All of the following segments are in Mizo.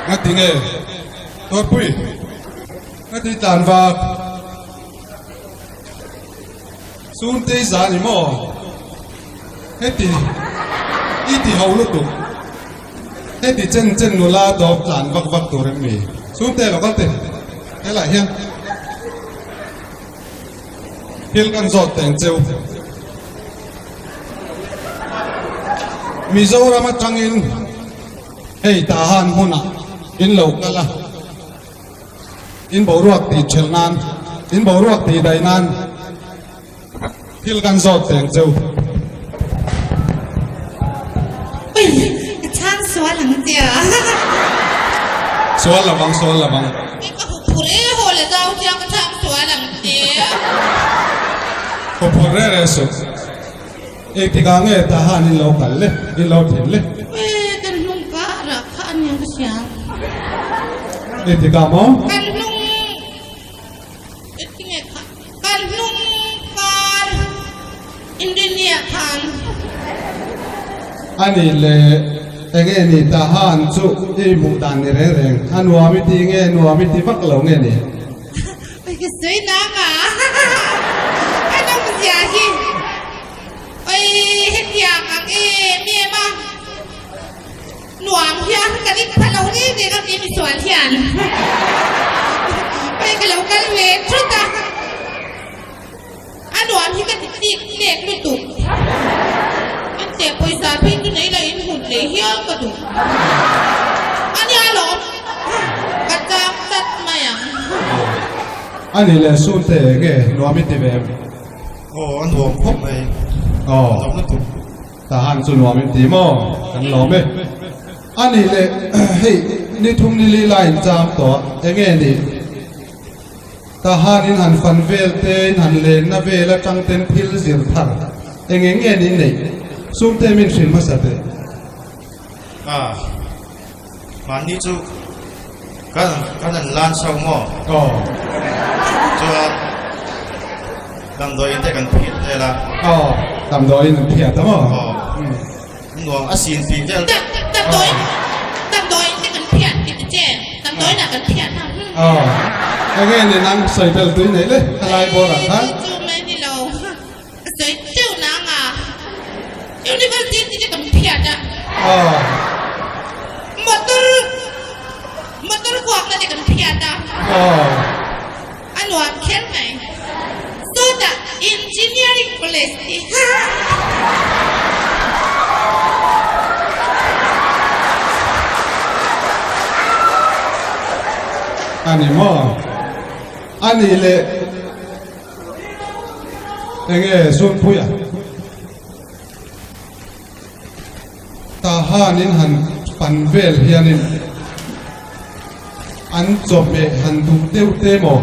Ngati nge? Dawrpui, ngati tlan vak? Suntei za ni maw? Heti i ti ho lutuk. Heti chen chen nula dawp tlan vak vak tur em mi? Suntei lo kal teh. Helaiah hian thil kan zawt teng cheu. Mizoram atangin hei Tahan hmunah in lo kal a. In boruak tih ṭhelh nan, in boruak tih daih nan thil kan zawt teng cheu. Ui, ka chhang sual ang tia. Sual lovang, sual lovang. Ui, ka huphurh e haw le zau tia ka chhang sual ang tia. Huphurh reh reh suh. Engtikah nge Tahan in lo kal le, in lo thlen le? Ui, kan hnung karah kha a nia ka hria. Engtikah maw? Kan hnung, engtinge kha, kan hnung kar Indonesia khan. A nih le, enge ni Tahan chu i hmuh dan ni reng reng, a nuam i ti nge, nuam i ti vak lo nge ni? Oi ka sawi nang a, a nawmzia hi oi hetiang ang em em a, nuam hian kan inpha lo reng reng a mi misual hian oi ka lo kal ve thut a, a nuam hi ka ti tlik tlek lutuk, inteh pawisa phei chu nei la in hun leh hial ka duh a nia lawm ka chang tlat mai ang. A ni leh sun te enge nuam i ti ve em? Aw a nuam khawp mai. Aw. Nuam lutuk. Tahan chu nuam in ti maw? Kan lawm e. A ni leh hei ni thum ni li lai in cham tawh a enge ni? Tahan in han fan vel te in han lenna vel atang ten thil zir thar eng eng nge ni neih sum te min hrilh hmasa teh. A, mahni chu kan kan han lan chho maw? Aw. Chuan damdawiin te kan phiat vel a. Aw, damdawiin an phiat a maw? Aw. Nuam a sin tih vel. Damdawiin damdawiin te kan phiat ti ta che, damdawiin ah kan phiat a. Aw, enge ni nang sawi tel tui nei le helai bawr ah khan. Chu mai ni lo, ka sawi teuh nang a, University te kan phiat a. Aw. Motor motor kuak na te kan phiat a. Aw. A nuam kher mai. Sawtah Engineering College ti ha. A ni maw? A nih leh enge Zunpuia Tahanin han pan vel hianin an chawhmeh han duh deuh te maw?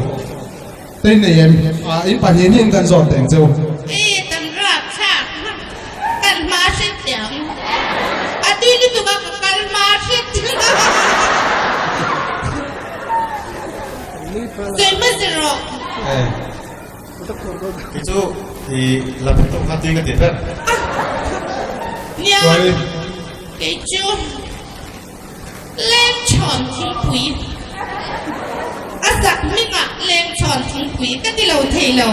Tei nei em? Ah, in pahnih hi in kan zawt teng cheu. Ei, kan rap thlak kan hma hret tiang. A tui lutuk a ka kal hma hret. Sawi hmasa rawh. Eh. Kei chu i la phet tawh kha tui ka ti ber. Nia, kei chu. Lengchhawn thingpui a zak hmingah Lengchhawn thingpui ka ti lo thei lo.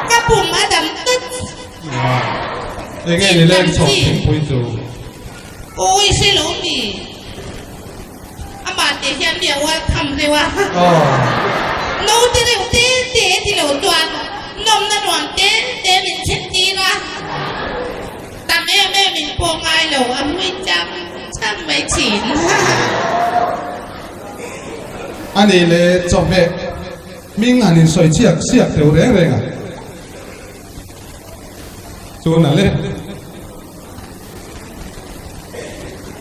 Ka pum a dam tlat. Enge ni Lengchhawn thingpui chu? Awi hre lo mi. Amah te hian mi a welcome deuh a. Naute deuh te te ti lo chuan nawmna nuam te te min thlen tir a. Tam em em in pawh ngai lo a hmui cham cham mai thin. A nih le chawhmeh hming han insawi chhiak chhiak deuh reng reng a. Chu na le.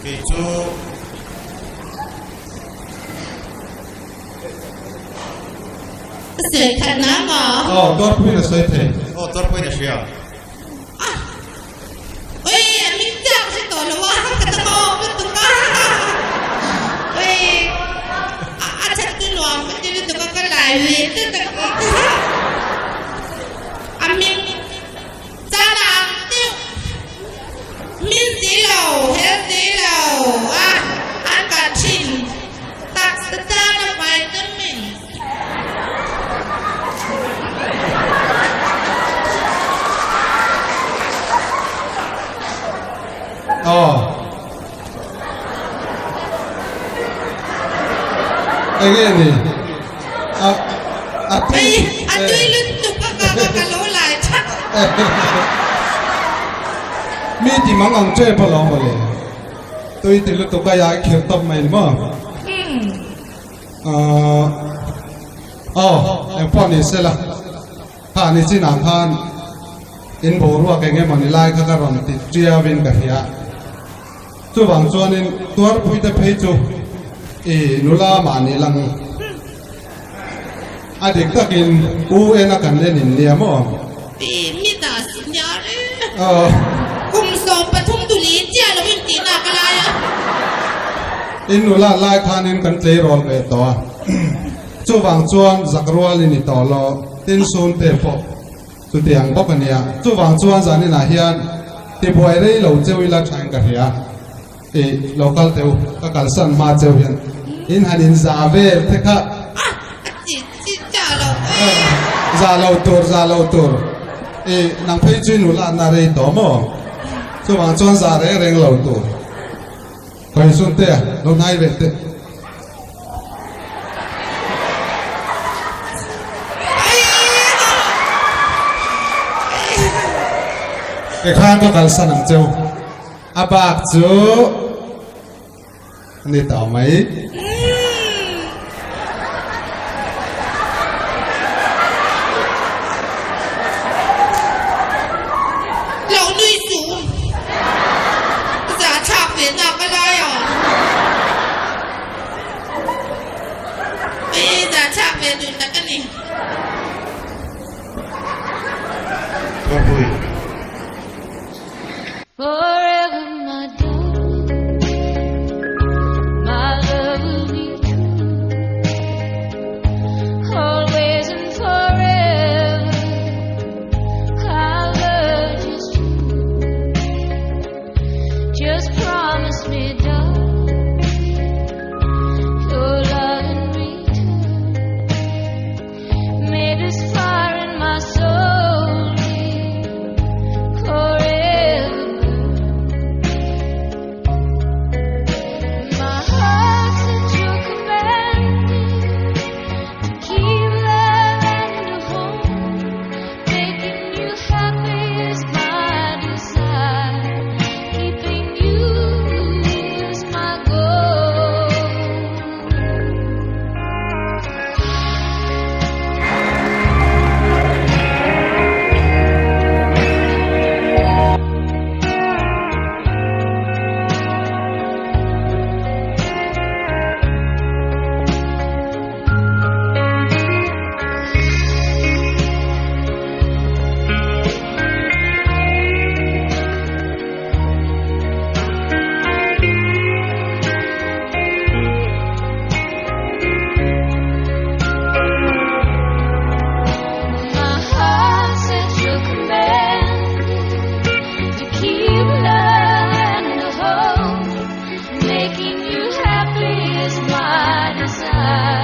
Kei chu Sawi khat na maw? Aw, Dawrpuiin a sawi thei. Aw, Dawrpuiin a hria. Oi, a min chak hre tawh lo a, ka ta awm lutuk a. Oi, a that chu nuam ka ti lutuk a, ka lai ve tlat a. A min chan ang deuh, min si lo, hel si lo a, an kal thin. Enge ni? A a tui A tui lutuk a ka ka lo lai thak. Mi ti mang ang tep alawm mawle. Tui ti lutuk a iai khirh tawp mai ni maw? Aw, engpawh ni sela. Kha ni chinah khan in boruak eng emaw ni lai kha ka rawn ti tiauin ka hria. Chuvang chuanin tuarpuite phei chu i nula mahni lang a dik takin u ena kan en in nia maw? Pi mi dah si nia re. Kum 13 tuli chiah lo in tih nak a lai a. In nula lai khanin kan tleirawl ve tawh a. Chuvang chuan zak rual i ni tawh lo, tin sun te pawh chutiang bawk a nia. Chuvang chuan zaninah hian tibuai rei lo cheu ila thain ka hria. I lo kal teh u, ka kalsan hma cheu hian in han in za vel te kha. Za lo tur, za lo tur. I nang phei chu i nulatna rei tawh maw? Chuvang chuan za reng reng lo tur. Khawi sun te a, lo hnai ve teh. Tikhan ka kalsan ang cheu. A bak chu ni tawh mai. Lo nui suh. Za chhak ve nak a lai a. Pi za chhak ve dun tak a ni. Thawhpui. Forever my darling, my love will be true, always and forever, our love is true. Just promise me, darling, your love in return. May this fire in my soul be forever burn. My heart's at your command to keep love and to hold. Making you happy is my desire. Keeping you is my goal. My heart's at your command to keep love and to hold. Making you happy is my desire.